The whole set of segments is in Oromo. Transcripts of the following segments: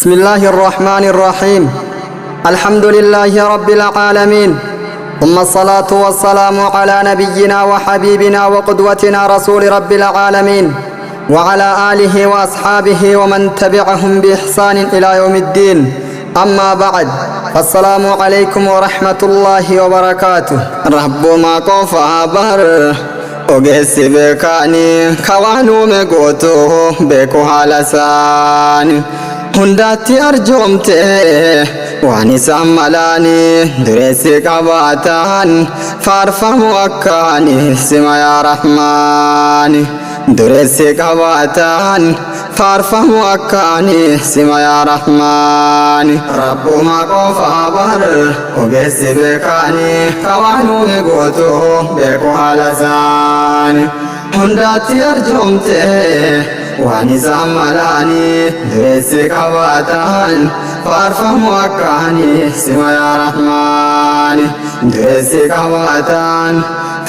بسم الله الرحمن الرحيم. الحمد لله رب العالمين، ثم الصلاة والسلام على نبينا وحبيبنا وقدوتنا رسول رب العالمين وعلى آله وأصحابه ومن تبعهم بإحسان إلى يوم الدين. أما بعد، فالسلام عليكم ورحمة الله وبركاته. رب ما qofa bar ogeessi beekaanii ka waan uume guutuu beeku haala isaanii hundaatti arjoomte waan isaan malaanii dureessi qabaatan faarfamu akkaanii sima yaa Rahmaani, dureessi qabaatan faarfamu akkaanii sima yaa Rahmaani. Rabbuma qofa bar ogeessi beekaanii ka waan uume guutuu beeku haala isaanii hundaatti arjoomte waan isaan malaanii dureessi qabaatan faarfamu akkaanii sima yaa Rahmaani, dureessi qabaatan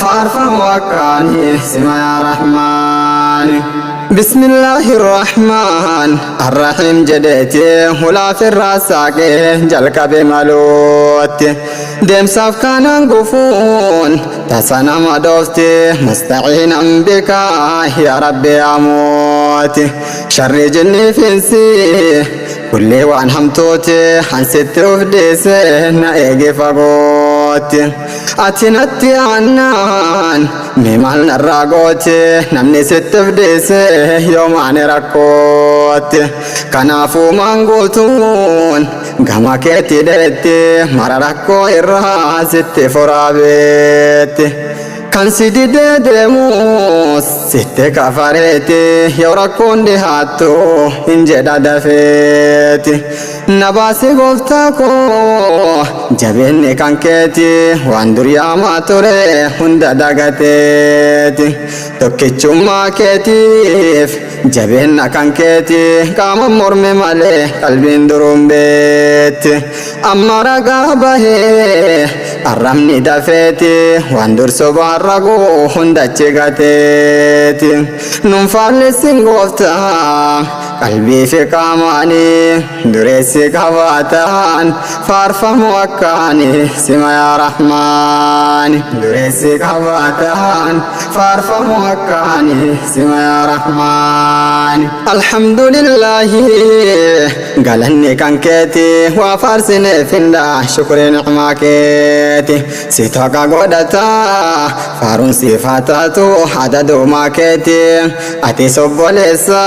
faarfamu akkaanii sima yaa Rahmaani. بسم الله الرحمن الرحيم jedheeti hulaa firraa saaqee jalqabe maluutti deemsaaf kaanaan gufuun tasa nama dhoofti. مستعينا بك يا ربي yaa mooti sharri jinnii fi insii kullee waan hamtuuti hansitti uf dhiise na eege fagootti. Ati natti aannaan mee maal narraa gooti? Namni sitti uf dhiise yoomaani rakkootti. Kanaafuu maan guutuun gama keetti dheetti mara rakkoo irraa sitti furaabeetti. Kan si didee deemus sitti kafareeti, yoo rakkoon dhihaattu hin jedha dafeeti. Na baasi gooftaa koo, jabeenni kan keeti, waan duriyaamaa ture hunda dagateeti. Tokkichummaa keetiif jabeenna kan keeti, qaama morme malee qalbiin duruun beetti. Amma ragaa bahee arrabni dafeeti, waan dur sobaan raguu hundachi gateeti. Nun faallessin gooftaa qalbii fi qaamaanii, dureessi qabaataan faarfamu akkaanii sima yaa Rahmaani, dureessi qabaataan faarfamu akkaanii sima yaa Rahmaani. Alhamdulillaahi, galanni kan keeti, waa faarsineef hinda shukrii nicmaa keeti. Si toqa godhataa faaruun siif haa taatu adaduumaa keeti. Ati sobboleessa,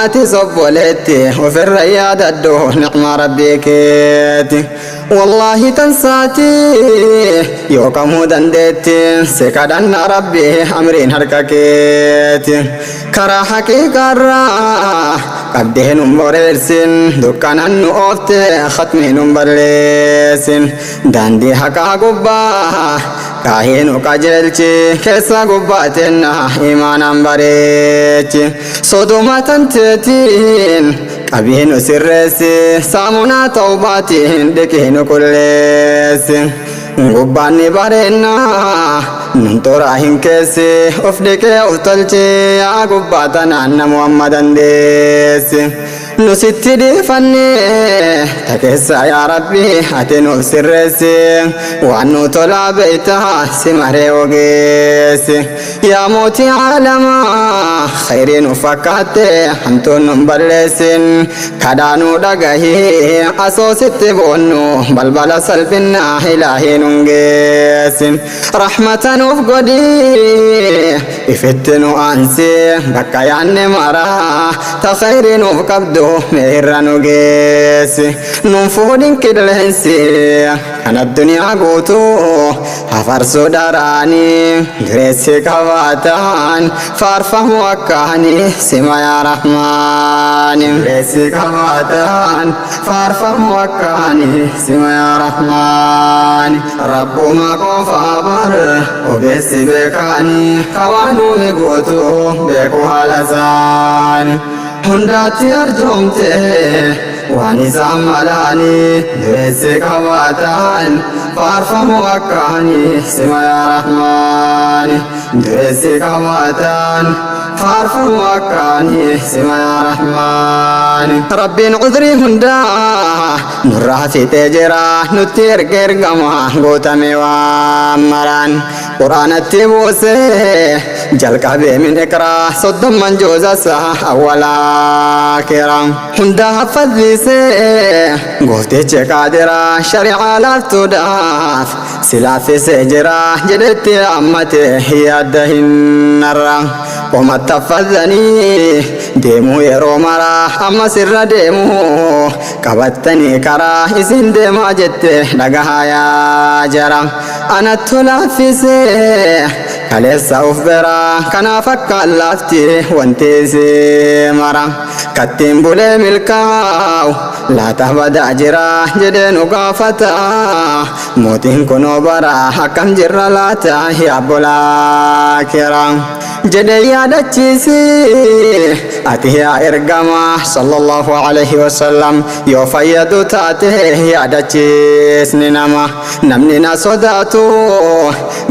ati sobboleetti, ofirra yaadadhu nicmaa rabbii keeti. Wallaahi tansaati yoo kamuu dandeetti, si kadhanna rabbi, amriin harka keeti. Karaa haqiiqarraa qabdee nun boreersin, dukkanan nu oofte khatmii nun balleessin. Daandii haqaa gubbaa kaahee nu qajeelchi, keessa gubbaatenna imaanaan bareechi. Sodoma tanteetiin qabii nu sirreessi, saamunaa tawbaatiin dhiqii nu qulleessi. Gubbaan ni bareennaa nun xuraa hin keessi, of dhiqee of tolchi yaa gubbaa tanaan namu amma dandeessi. Nu sitti dhiifanne ta keessa, yaa Rabbi, ati nuuf sirreessi. Waan nu tolaa beeytaa si maree ogeessi. Yaa mootii caalamaa, khayrii nu fakkaatte hamtuun nun balleessin. Kadhaa nu dhagahii, asoo sitti boonnu balbala salphinnaa ilaahii nun geessin. Rahmata nuuf godhii ifitti nu aansi, bakka yaanne maraa ta khayrii nuuf qabdu mee irra nu geessi. Nun fuudhin qilleensi kan addunyaa guutuu hafarsuu daraanii, dureessi qabaataan faarfamu akkaanii sima yaa Rahmaani, dureessi qabaataan faarfamu akkaanii sima yaa Rahmaani. Rabbuma qofa bar ogeessi beekaanii ka waan uume guutuu beeku haala isaanii hundaatti arjoomte waan isaan malaanii dureessi qabaataan faarfamu akkaanii sima yaa Rahmaani, dureessi qabaataan. Faarfamu akkaanii sima yaa Rahmaani. Rabbiin cudrii hundaa nurraa fixee jira, nutti erga ergama guutame waan maraan. Quraanatti buusee jalqabee min iqraa 30 juuzasa awwalaa kira. Hundaa haffadhiisee gooftichi qaadiraa shari'aa laaftuudhaaf si laaffisee jira jedhetti ammate yaadda hin narra. Qomatti haffadhanii deemuu yeroo maraa, ammas irra deemuu qabattanii karaa isin deemaa jette dhagahaa yaa jara. Anattu laaffisee kaleessa uf biraa, kanaaf akka laafti wanti isii mara. Kattiin bulee milkaa'u laata badaa jira jedhee nu gaafata. Mootiin kunoo bara akkam jirra laata yaa bolaa kira jedhee yaadachiisi. Ati yaa ergama sallallahu alaihi wasallam, yoo fayyadu taate yaadachiisni nama. Namni na sodaatu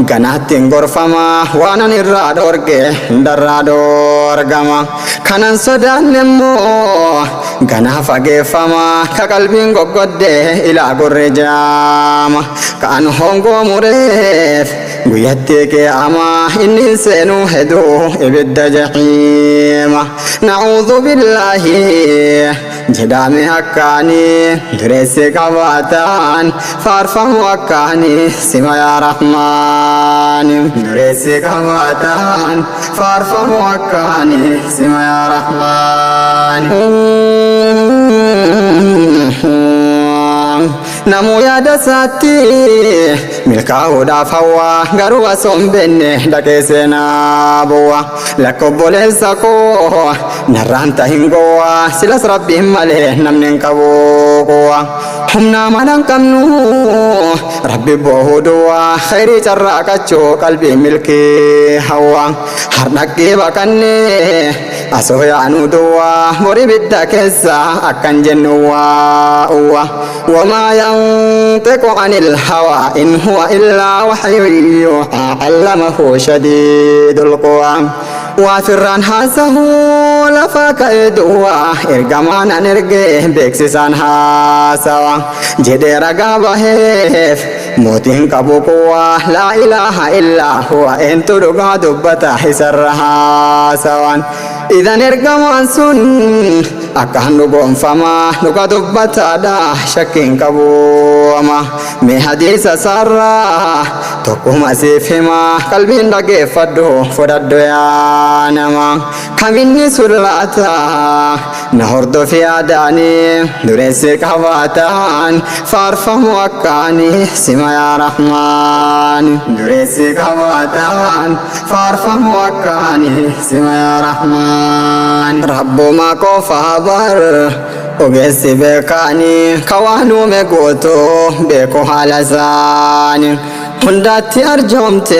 ganaatti hin gorfama, waanan irraa dhorge hundarraa dhorgama. Kanan sodaanne immoo ganaa fageeffama, ka qalbiin goggodde ilaa gurri jaama. Ka an hongoo mureef guyyatti qiyaamaa inni hin seenuu heduu ibidda jahiima. Na'uudhu billaahi jedhame akkaanii dureessi qabaataan faarfamu akkaanii sima yaa Rahmaani. Dureessi qabaataan faarfamu akkaanii sima yaa Rahmaani. Namuu yaada isaatti milkaa'uudhaaf hawwa, garuu osoo hin beekne dhaqee seenaa bu'a. Lakka obboleessa koo narraan tahin gowwa, silas Rabbiin malee namni hin qabu quwwa. Humnaa mala hin qabnu Rabbi boohuu duwwa, khayrii carraaqachuu qalbii milkii hawwa. Hardhaqqii baqannee asoo yaanuu duwwa, bori bidda keessa akkan jennu waa uwwa. Wamaa yanxiqu anil hawaa in huwa illaa wahyun yuuhaa allamahu shadiidul quwaa. Waa firraan haasahuu lafaa ka'ee duwwaa, ergamaan an ergee beeksisaan haasawa jedhee ragaa baheef mootiin qabu quwaa. Laa ilaaha illaa huwa, eentu dhugaa dubbata isarra haasawaan? Idan ergamaan sun akkaan dhugoonfamaa dhuga dubbataadha, shakkiin qabuama. Mee hadiisa isaarraa tokkuma siif himaa, qalbiin dhageeffadhu fudhadhu yaa nama. Kaminni sun laata? Na hordofi yaadaanii, dureessi qabaataan faarfamu akkaanii sima yaa Rahmaani. Dureessi qabaataan faarfamu akkaanii sima yaa Rahmaani. Rabbuma qofa bar ogeessi beekaanii, ka waan uume guutuu beeku haala isaanii. Hundaatti arjoomte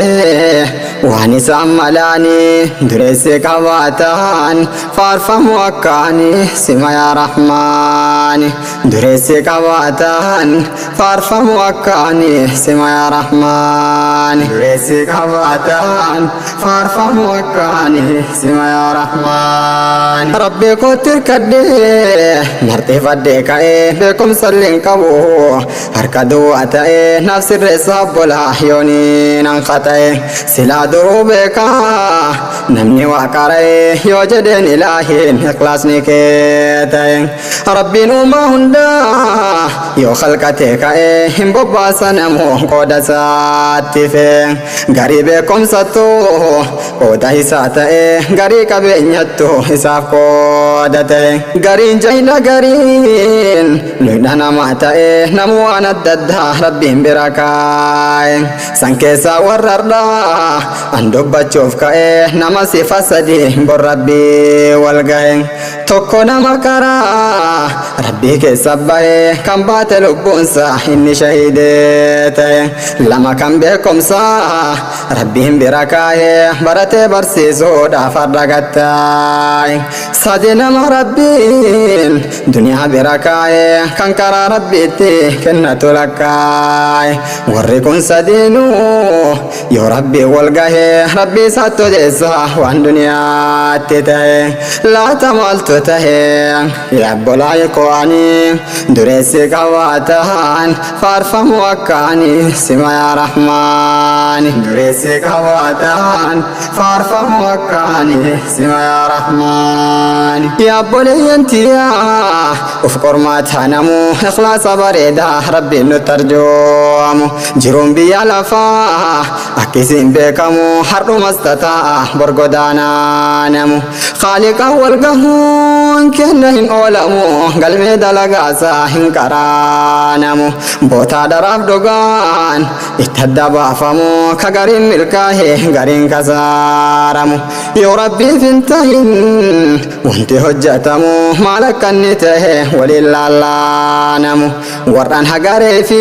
waan isaan malaanii, dureessi qabaataan faarfamu akkaanii sima yaa Rahmaani. Dureessi qabaataan faarfamu akkaanii sima yaa Rahmaani. Dureessi qabaataan faarfamu akkaanii sima yaa Rahmaani. Rabbi kootti hirkadhee marxifadhee ka'ee, beekumsa illee hin qabu harka duwwaa ta'ee, naaf sirreessa obbolaa yoonii nan khata'e. Silaa duruu beekaa namni waa qara'e, yoo jedheen ilaahiin ikhlaasni kee ta'e. Rabbiin uumaa hundaa yoo khalqatee ka'e, hin bobbaasa namuu qooda isaatti fee. Garii beekumsattu qooda isaa ta'e, garii qabeenyattu isaaf qooda ta'e, gariin jahila, gariin luyda namaa ta'e, namuu waan adda addaa Rabbiin bira kaa'e. San keessaa warra har'aa an dubbachuuf ka'e, nama sifa sadii bor Rabbii wal gahe. Tokko nama karaa Rabbii keessa bahe kan baate lubbuunsa inni shahiidee ta'e. Lama kan beekumsa Rabbiin bira kaa'ee baratee barsiisuudhaaf har'a gattaa'e. Sadi nama Rabbiin duniyaa bira kaa'ee kan karaa Rabbiitti kennatu lakkaa'e. Warri kun sadiinuu yoo Rabbiin wal gahee Rabbii isaatti odeessa waan duniyaatti ta'e. Laata maaltu ta'e yaa obbolaa ikhwaanii dureessi qabaataan faarfamu akkaanii sima yaa Rahmaani. Dureessi qabaataan faarfamu akkaanii sima yaa Rahmaani. Yaa obboleeyyan tiyyaa uf qormaataa namuu ikhlaasa bareedaa Rabbiin nutti arjoomu. Jiruun biyya lafaa akkisiin beekamu har'umas tataa bor godaanaa namu. Khaaliqaan wal gahuun kenna hin oolamu galmee dalagaasaa hin qaraanamu. Bootaa dharaaf dhugaan itti adda baafamu ka gariin milkaahe gariin kasaaramu. Yoo Rabbiif hin tahin wanti hojjetamu maal akka inni tahe waliin laallaanamu. Warraan hagaree fi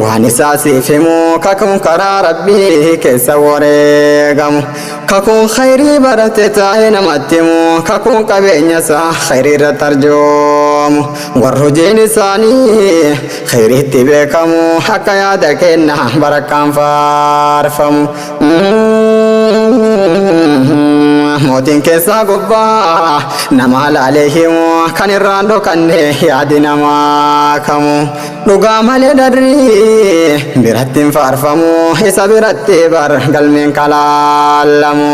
waan isaa siif himu kakuun karaa Rabbii keessa wareegamu. Kakuun khayrii barate taa'ee namatti himu kakuun qabeenya isaa khayrii irratti arjoomu. Warri hojiin isaanii khayriitti beekamu akka yaada kenna barakkaan faarfamu. Mootiin keessaa gubbaa nama laalee himu kan irraan dhokanne yaadi namaa kamu. Dhugaa malee dharri biratti hin faarfamu isa biratti bar galmeen kalaallamu.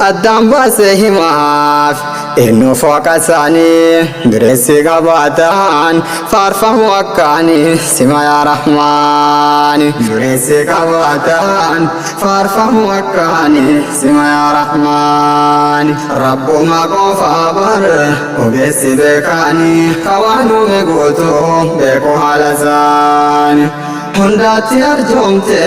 Addaan baasee himaaf eenyu fooqa isaanii dureessi qabaataan faarfamu akkaanii sima yaa Rahmaani. Dureessi qabaataan faarfamu akkaanii sima yaa Rahmaani. Rabbuma qofaa bar ogeessi beekaanii ka waan uume guutuu beeku haala isaanii. Hundaatti arjoomte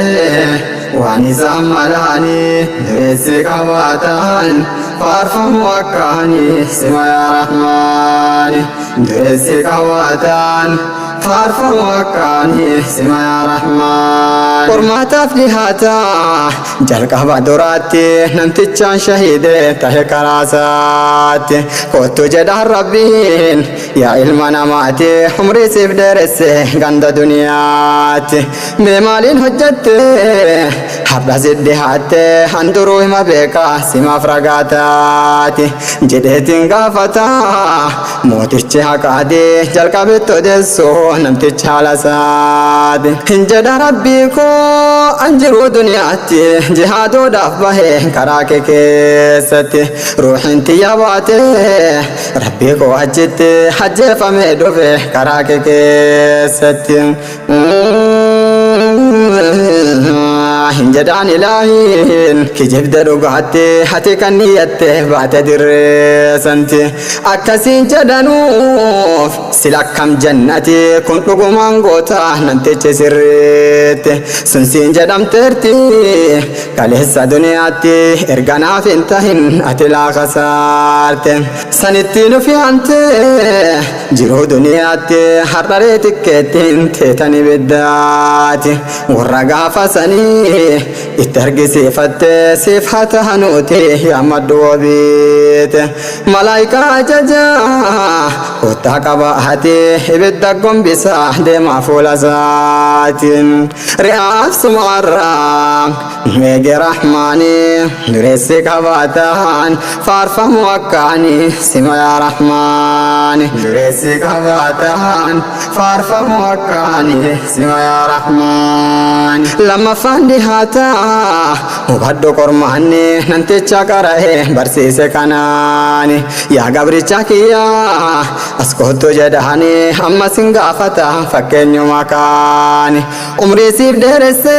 waan isaan malaanii dureessi qabaataan faarfamu akkaanii sima yaa Rahmaani. Dureessi qabaataan faarfamu akkaanii sima yaa Rahmaani. Qormaataaf dhihaataa jalqaba duraatti namtichaan shahiide tahe karaa isaatti. Kottu jedhaan Rabbiin yaa ilma namaati umrii siif dheeresse ganda duniyaatti. Mee maaliin hojjette har'a si dhihaatte handuruu hima beekaa simaaf ragaa taati jedheetiin gaafata mootichi haqaati jalqabetti odeessu namtichi haala isaati. Hin jedha Rabbii koo an jiruu duniyaatti jihaaduudhaaf bahe karaa kee keessatti ruuxiin tiyya baate Rabbii koo achitti ajjeefamee dhufe karaa kee keessatti. Hin jedhaan ilaahiin kijibde dhugaatti ati kan niyyatte baate dirreessanti. Akkasiin jedhanuuf sila akkam jannati kun dhugumaan goota namtichi sirriitti. Sun siin jedhamteerti kaleessa duniyaatti erga naaf hin tahin ati laafa saarte. Sanitti nufi hante jiruu duniyaatti har'aree xiqqeettiin teetan ibiddaati. Warra gaafa sanii itti argisiifatte siif haa tahanuuti yaammadhu wabiite. Malaayikaa ajajaa kottaa qaba ati ibidda gombisaa deemaa fuula isaatiin. Ri'aaf sumaarraa nu eege Rahmaani dureessi qabaataan faarfamu akkaani sima yaa Rahmaani. Dureessi qabaataan faarfamu akkaani sima yaa Rahmaani. Lammaffaan dhihaataa hubadhu qormaanni namticha qara'e barsiise kanaani. Yaa gabricha kiyyaa as kottu jedhaani amma sin gaafata fakkeenyuma kaani. Umrii siif dheeresse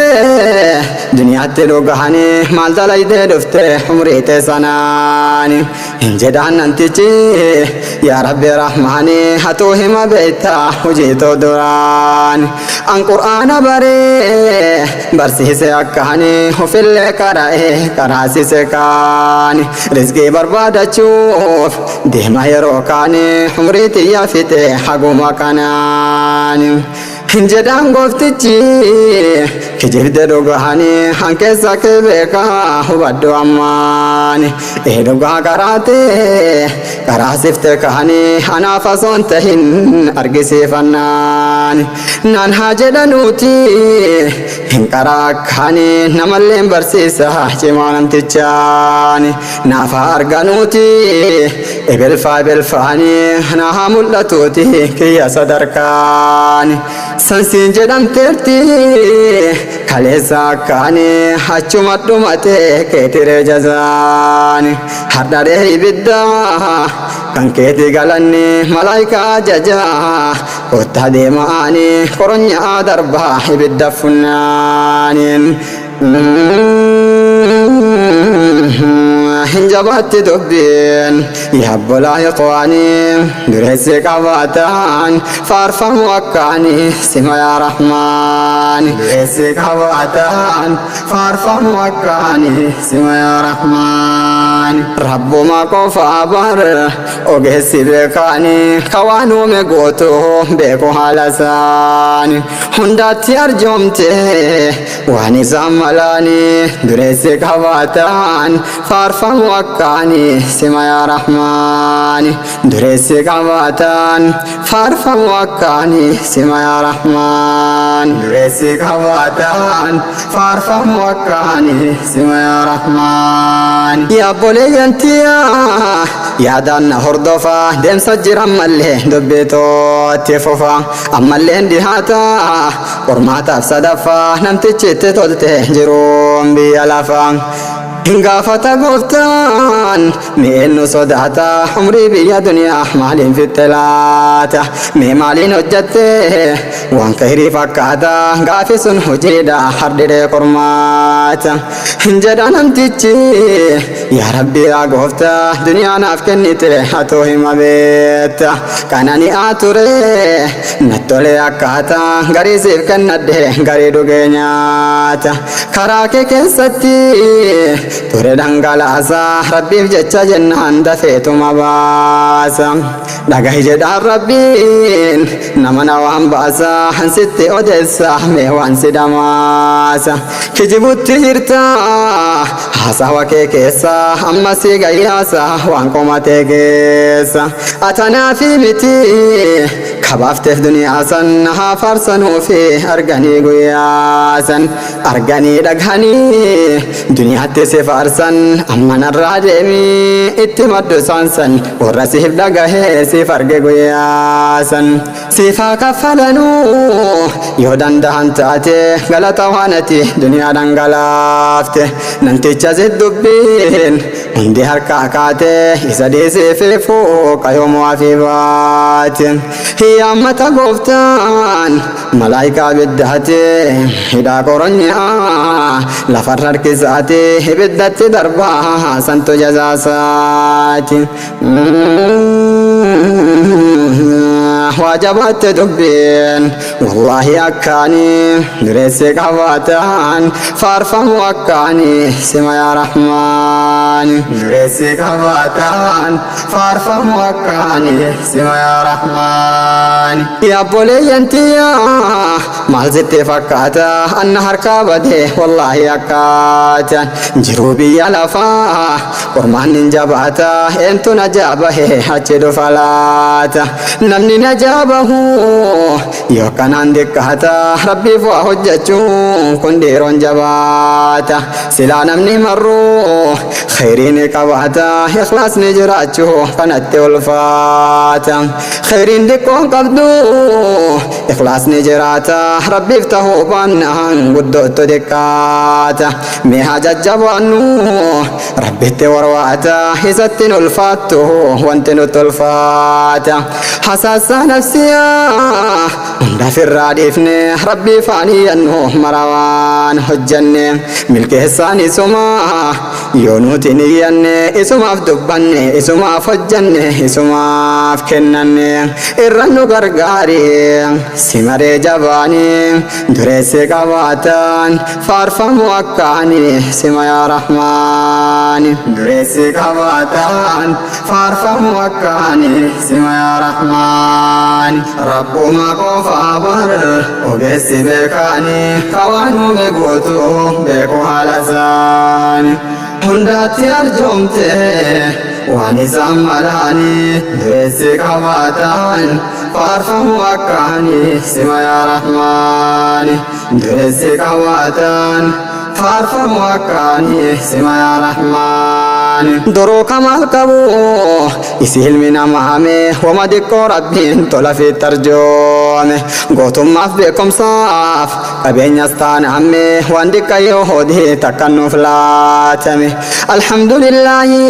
duniyaatti dhugahani maal dalaydee dhufte umrii tee sanaani. Hin jedhaan namtichi yaa Rabbi Rahmaani hatuu hima beekta hojii too duraani. An Qur'aana baree barsiise Akkaani ofillee qara'ee qaraasise kaani rizqii barbaadachuuf deema yeroo kaani umrii tiyya fixe haguma kanaani. Hin jedhaan gooftichi kijibde dhugaani hankeessa kee beekaa hubadhu ammaani. Ee dhugaa qaraatee qaraasifte kaani anaaf osoon tahin argisiifannaani. Naan haa jedhanuuti hin qaraa akkaani namalleen barsiisa cimaa namtichaani. Naaf haa arganuuti ebelfaa ebelfaani naa haa mul'atuuti kiyya sadarkaani. Sansiin jedhamteerti kaleessa akkaani achuma dhumate keetiree jazaani. Hardharee ibidda kan keeti galanni malaayikaa ajajaa kottaa deemaani koronyaa darbaa ibidda funnaaniin. Hin jabaatti dubbiin yaabbolaa ikhwaanii dureessi qabaataan faarfamu akkaanii sima yaa rahmaan. Dureessi qabaataan faarfamu akkaanii sima yaa rahmaan. Rabbuma qofaa bar ogeessi beekaanii ka waan uume guutuu beeku haala isaanii hundaatti arjoomte waan isaan malaanii dureessi qabaataan faarfamu akkaanii sima yaa rahmaani. Dureessi qabaataan faarfamu akkaanii sima yaa rahmaan. Dureessi qabaataan faarfamu akkaanii sima yaa rahmaan. Yaabboleeyyan tiyyaa yaadaan na hordofaa deemsa jiran mallee dubbii tootti fufa ammalleen dhihaata qormaataaf sadaffaa namtichi itti tolte jiruun biyya lafaa. Hin gaafata gooftaan mee eenyu sodaata umrii biyya duniyaa maaliin fixxe laata mee maaliin hojjatte waan khayrii fakkaata gaafi sun hojiidha hardhiree qormaata. Hin jedha namtichi yaa rabbi yaa gooftaa duniyaa naaf kennite atoo hima beekta qanani'aa ture nattolee akkaataa garii siif kennadhe garii dhugee nyaata karaa kee keessatti ture dhangalaasa rabbiif jecha jennaan dafeetuma baasa. Dhagahi jedhaan rabbiin nama na waan baasa hansitti odeessa mee waan si dhamaasa. Kijibutti jirta haasawa kee keessa amma si gayyaasa waan qomatee keessa. Atanaafi miti kabaafteef duniyaa san haa faarsanuufi arganii guyyaa san arganii dhaghanii duniyaatti si faarsan amma narraa deemii itti maddu isaan san warra siif dhagahee siif arge guyyaa san. Siif haa kaffalanuu yoo danda'an taate galata waan ati duniyaa dhangalaafte namticha si dubbiin hundi harkaa kaate isa dhiisiif fuuqa yoomuu afii baate. Hiyaammata gooftaan malaayikaa ibiddaati hidhaa koronyaa lafarra harkisaati ibiddatti darbaa santu jazaasaati. Waa jabaatte dubbiin wallaahi akkaanii dureessi qabaataan faarfamu akkaanii sima yaa rahmaani. Dureessi qabaataan faarfamu akkaanii sima yaa rahmaani. Yaabboleeyyan tiyyaa maal sitti fakkaata anna harkaa bade wallaahi akkaataan jiruu biyya lafaa qormaan hin jabaata eentu na jaabahe achi dhufa laata namni na jaabahu yoo kanaan diqqaata rabbiif waa hojjechuun kun dhiiroon jabaata silaa namni marruu khayrii ni qabaata ikhlaasni jiraachuu kanatti ulfaata khayriin diqqoon qabdu ikhlaasni jiraata rabbiif tahuu baannaan guddootu diqqaata mee haa jajjabaannu rabbitti warwaata isatti hin ulfaattu wanti nutti ulfaata hasaasa nafsiyaa hunda firraa dhiifne rabbii faanii yannu mara waan hojjenne milkeessaan isuma. Yoo nuti niyyanne isumaaf dubbanne, isumaaf hojjanne, isumaaf kennanne, irra nu gargaari si maree jabaani. Dureessi qabaatan faarfamu akkaani sima yaa Rahmaani. Dureessi qabaatan faarfamu akkaani sima yaa Rahmaani. Rabbuma qofaa bar ogeessi beekaani, ka waan uume guutuu beeku haala isaani. Hundaatti arjoomte waan isaan malaani. Dureessi qabaatan faarfamu akkaani sima yaa Rahmaani. Dureessi qabaatan faarfamu akkaani sima yaa Rahmaani. Duruu kamaal qabu isi ilmi namaa hame, wama diqqoo Rabbiin tola fi tarjoome. Gootummaaf beekumsaaf qabeenyas taane hamme, waan diqqa yoo hoodii takka nuuf laatame. Alhamdulillaahi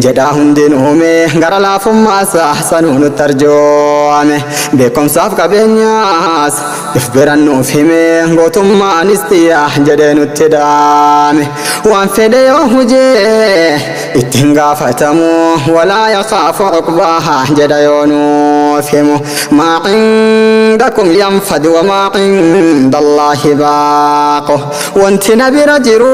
jedhaa hundinuume, gara laafummaasaa sanuu nutti arjoome. Beekumsaaf qabeenyaas if biran nuuf hime, gootummaanis xiyyaa jedhee nutti dhaame. Waan fedhe yoo hujee ittiin gaafatamu, walaa yakhaafu uqbaaha jedha yoo nuuf himu. Maa cindakum yanfad wa maa cinda Allaahi baaqo. Wanti na bira jiru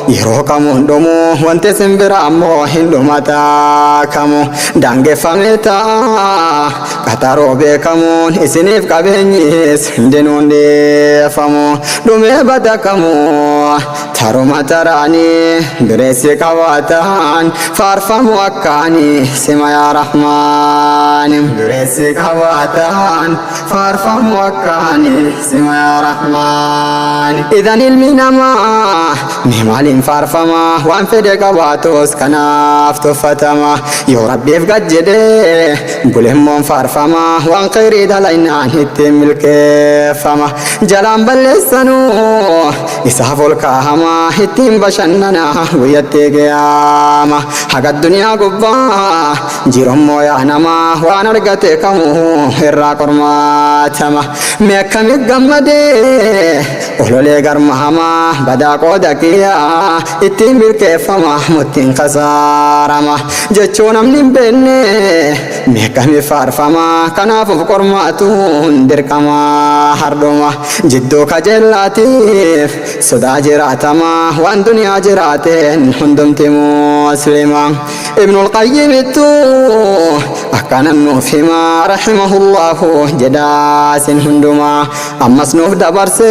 yeroo kamuun dhumu, wanti isin bira ammoo hin dhumataa kamu. Daangeffamee ta'a qaxaroo beekamuun, isiniif qabeenyis hundinuun dhiifamu. Dhumee badakamu taruma taraanii. Dureessi qabaatan faarfamu akkaanii sima yaa Rahmaani. Dureessi qabaatan faarfamu akkaanii sima yaa Rahmaani. Idan ilmi namaa mee maaliin faarfama? Waan fedhe qabaatus kanaaf tuffatama. Yoo Rabbiif gad jedhee bulemmoon faarfama, waan khayrii dalaynaan ittiin milkeeffama. Jalaan balleessanuu isaaf ol kaahama, ittiin bashannana guyyatti qiyaama. Haga addunyaa gubbaa jirummoo yaa namaa, waan argate kamuu irraa qormaatama. Mee akkami gammadee ololee garma hamaa, badaa qooda kiyyaa ittiin milkeeffama, muttiin kasaarama jechuu namni hin beekne mee akkami faarfama? Kanaaf of qormaatuun dirqama hardhuma. Jidduu kajeellaatiif sodaa jiraatama, waan duniyaa jiraateen hundumti muslima. Ibnul Qayyimittu akkanan nuuf hima, rahimahullahu jedhaasin hundumaa. Ammas nuuf dabarse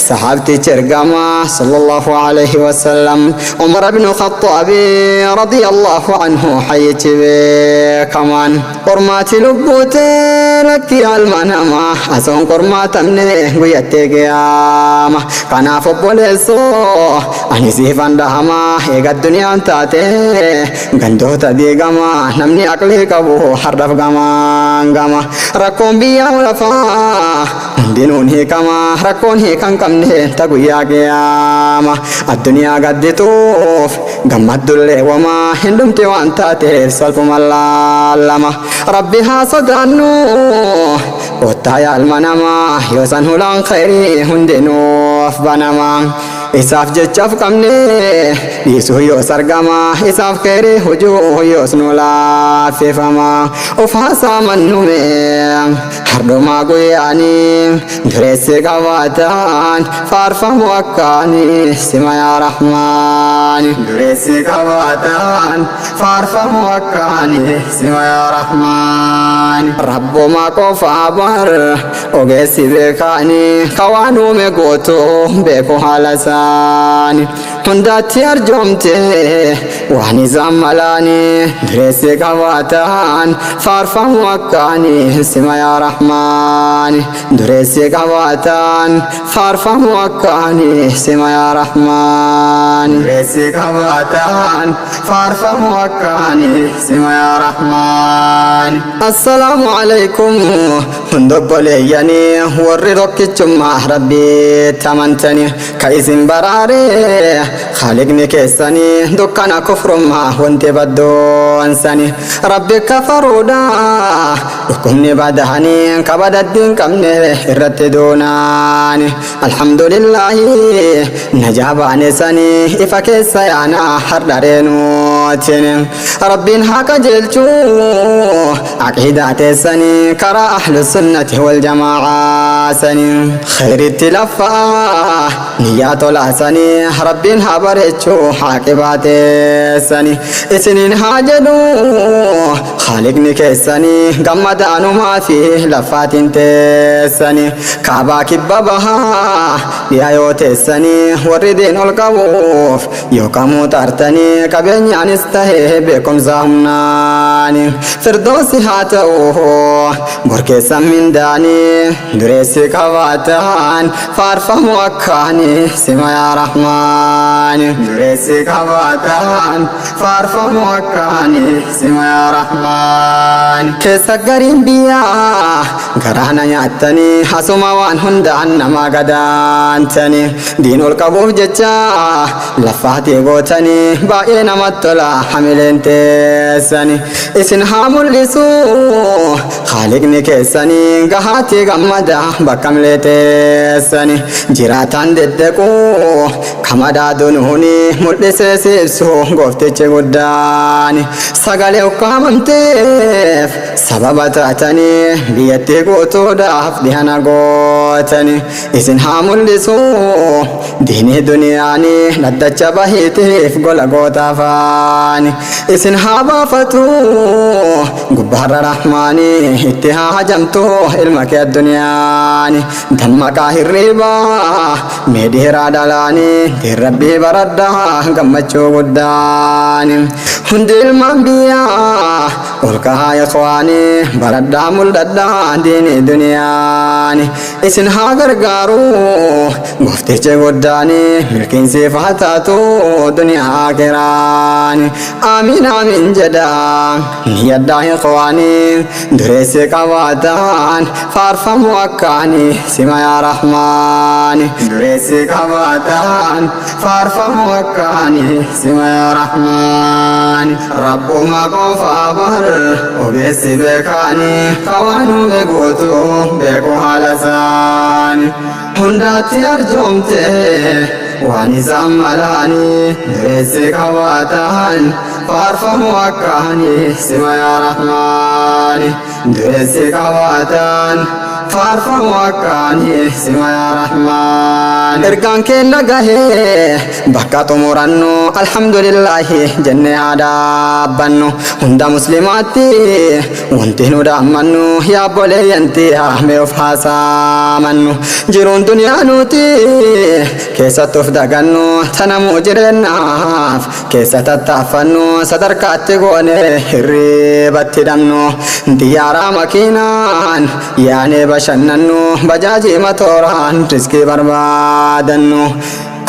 sahaabtichi ergamaa sallallahu alaihi wasallam, Umar ibn Khaxaabi radiyallahu anhu, hayyichi beekamaan. Qormaati lubbuutee lakki alma namaa asoon qormaatamne guyyattee qiyaama. Kanaaf obboleessoo ani siifan dhahama, eega addunyaan taate gandoota diigama, namni aqlii qabu hardhaf gamaan gama. Rakkoon biyya lafaa hundinuun hiikama, rakkoon hiikan qabne ta guyyaa qiyaama. Addunyaa gaddituuf gammaddullee wamaa hin dhumti waan taateef salphuma laallama. Rabbi haa sodaannu kottaa yaa ilma namaa, yoo san hulaan khayrii hundinuuf banama. Isaaf jechaaf qabne dhiisuu yoos argama, isaaf khayrii hujuu yoos nu laaffifama. Of haasaa mannume hardhumaa guyyaanii. Dureessi qabaataan faarfamu akkaanii sima yaa Rahmaani. Dureessi qabaataan faarfamu akkaanii sima yaa Rahmaani. Rabbuma qofaa bar ogeessi beekaanii, ka waan uume guutuu beeku haala isaani. Hundaatti arjoomte waan isaan malaanii. Dureessi qabaataan faarfamu akkaanii sima yaa Rahmaani. Dureessi qabaataan faarfamu akkaanii sima yaa Rahmaani. Dureessi qabaataan faarfamu akkaanii sima yaa Rahmaani. Assalaamu alaikum. Hunda obboleeyyanii warri tokkichummaa Rabbiitti amantanii ka isin baraare Khaaliqni keessanii dukkana kufrummaa wanti baddoonsanii Rabbi kafaruudha dhukkubni badahanii ka badaddi hin qabne irratti duunaani Alhamdulillaahi najaa baane sanii ifa keessa yaana hardha reenuutiin Rabbiin haa qajeelchu aqiidaa teessanii karaa ahlu sunnati wal jamaa'aa sanii khayritti laffaa niyyaa tolaa sanii Rabbiin haa bareechu aaqibaa teessanii isiniin haa jedhu Khaaliqni keessanii gammadaanumaa fi laffaatiin teessanii kaabaa kibba bahaa dhiya yoo teessanii warri diin ol qabuuf Yoo kamuu xaartanii qabeenyaanis tahee beekumsa humnaani firdoosi haa ta'u bor keessan mindaani dureessi qabaataan faarfamu akkaani sima yaa rahmaani dureessi qabaataan faarfamu akkaani sima yaa rahmaani keessa gariin biyyaa garaana nyaattanii asuma waan hundaan nama gadaantanii Diin ol qabuuf jecha laffaatii gootanii baay'ee namatti tola hamileen teessani isin haa mul'isu haaliqni keessanii gahaatii gammada bakka milee teessani jiraataan deddequ kamadaa dunuuni mul'isee si ibsu gooftichi guddaani sagalee ukkaamamteef sababa taatanii biyyattii guutuudhaaf dhihana gootani Isin haa mul'isu diinii duniyaani dhaddacha bahiitiif gola goota afaani isin haa baafatu gubbaarra rahmaani itti haa hajamtu ilma kee addunyaani dammaqaa hirriibaa mee dhiiraa dhalaani diin rabbii baradhaa gammachuu guddaani hundi ilmaan biyyaa ol kahaa ikhwaani baradhaa mul'adhaa diinii duniyaani Isin haa gargaaru gooftichi guddaani milkiin siif haa taatu duniyaa akiraani aamiin aamiin jedha niyyadhaa ikhwaani dureessi qabaataan faarfamu akkaani sima yaa rahmaani dureessi qabaataan faarfamu akkaani sima yaa rahmaani Rabbuma qofa bar ogeessi beekaani ka waan uume guutu beeku haala isaani hundaatti arjoomte waan isaan malaani dureessi qabaataan faarfamu akkaani sima yaa rahmaani dureessi qabaataan faarfamu akkaani sima yaa rahmaan. Ergaan keenna gahee bakka xumurannu alhamdulillaahi jennee haa dhaabbannu hunda muslimaatti wanti nu dhaammannu yaa obboleeyyan tiyya mee of haa saamannu jiruun duniyaa nuti keessatti of dagannu tanamuu jireennaaf keessa tattaaffannu sadarkaatti goone hirriibatti dhabnu xiyyaaraa makiinaan yaanee bashannannu bajaajii matooraan riskii barbaadannu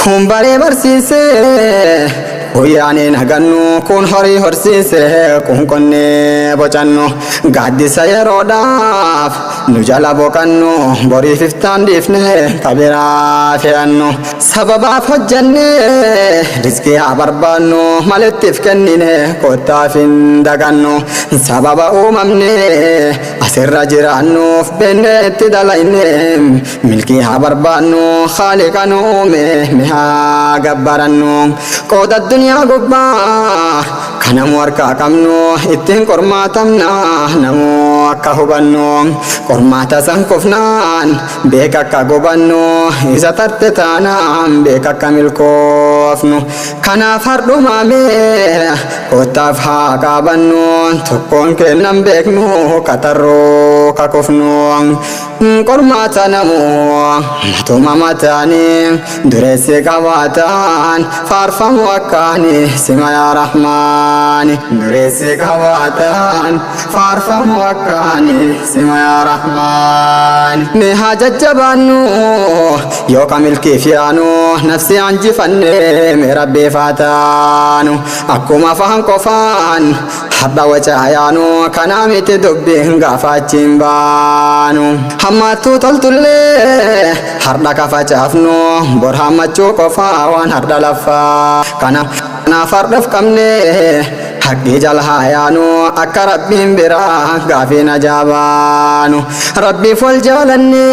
kun baree barsiisee kun yaanee nagannu kun horii horsiise kun qonnee bocannu gaaddisa yeroodhaaf nu jala boqannu boriif iftaan dhiifne kabiraa fe'annu Sababaaf hojjannee rizqii haa barbaannu malittiif kennine kottaaf hin dagannu sababa uumamne asirra jiraannuuf beennee itti dalayne milkii haa barbaannu khaaliqa nu uume mi haa gabbarannu qooda addunyaa gubbaa kanamu harkaa qabnu ittiin qormaatamna namuu akka hubannu qormaata san kufnaan Beeka akka gubannu isa tarte taanaan beeka akka milkoofnu kanaaf hardhumaa mee koottaaf haa qaabannu tokkoon kennan beeknu katarruu kakufnu qormaata namuu matuma mataanii dureessi qabaataan faarfamu akkaani sima yaa rahmaani dureessi qabaataan faarfamu akkaani sima yaa rahmaani. Mee haa jajjabaannu yoo ka milkiif yaanu, nafsi anjifanne mee rabbiif haa taanu. Akkuma afaan qofaan hadha wacaa yaanu, kanaa miti dubbiin gaafa achiin baanu. Hammaattuu toltullee hardha ka facaafnu, bor hammachuu qofaa waan hardha laffaa. Kanaaf hardhaf qabne haqqii jala haa yaanu, akka rabbiin biraa gaafii najaa baanu. Rabbiif wal jaalanne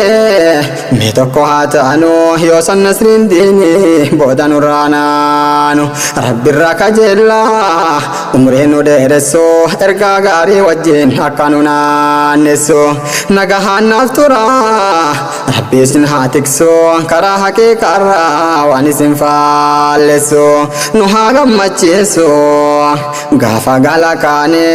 mee tokko haa taanu, yoo san nasriin diini booda nurraa naanu. Rabbirraa kajeellaa umrii nu dheeressu, ergaa gaarii wajjin akka nu naannessu. Nagahaan naaf tura, rabbi isin haa tiksu, karaa haqiiqaarraa waan isin faallessu nu haa gammachiisu. Gaafa gala kaane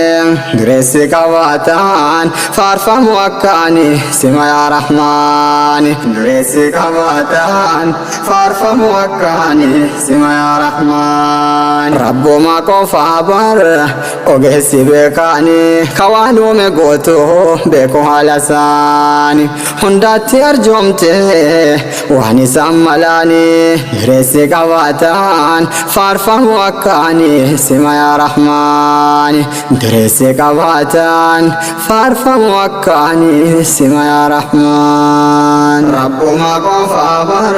dureessi qabaataan faarfamu akkaani sima yaa rahmaani. Dureessi qabaataan faarfamu akkaani sima yaa rahmaani. Rabbuma qofaa bar ogeessi beekaani, ka waan uume gootu beeku haala isaani. Hundaatti arjoomte waan isaan malaani. Dureessi qabaataan faarfamu akkaani sima yaa rahmaani. Dureessi qabaataan faarfamu akkaani sima yaa rahmaan. Rabbuma qofaa bar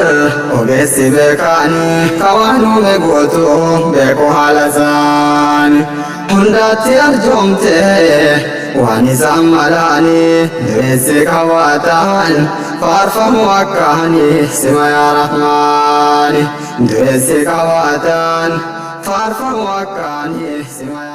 ogeessi beekaani, ka waan uume gootu beeku haala isaani. Hundaatti arjoomte waan isaan malaani. Dureessi qabaataan faarfamu akkaani sima yaa rahmaani. Dureessi qabaataan faarfamu akkaani sima yaa